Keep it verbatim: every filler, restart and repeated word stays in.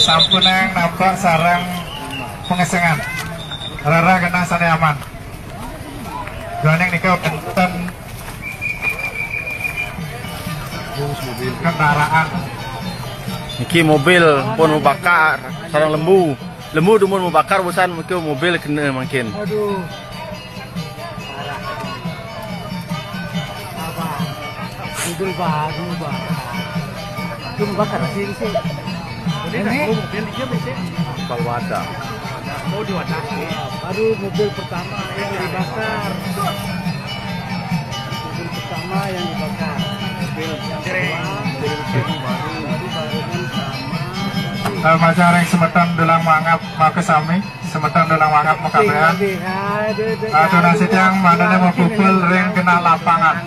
Sampun nang nampak sareng pengesengan. Rara genah sane aman. Duaning nika wenten kendaraan. Niki mobil pun mabakar sareng lembu. Lembu dumun mabakar, usan niki mobil kena mangkin. Aduh. Apa? Mobil baru, Bang. Itu bakar sih, sih. Ini? Mobil dia, sih. Kalau ada. Oh, di wadah. Baru mobil pertama yang dibakar. Mobil pertama yang dibakar. Mobil yang kedua, mobil baru, baru, baru kan sama. Eh, majareng semeton dulang manggap makasami, semeton dulang manggap makabehan. Atur nasitiang mandane mapupul ring genah lapangan.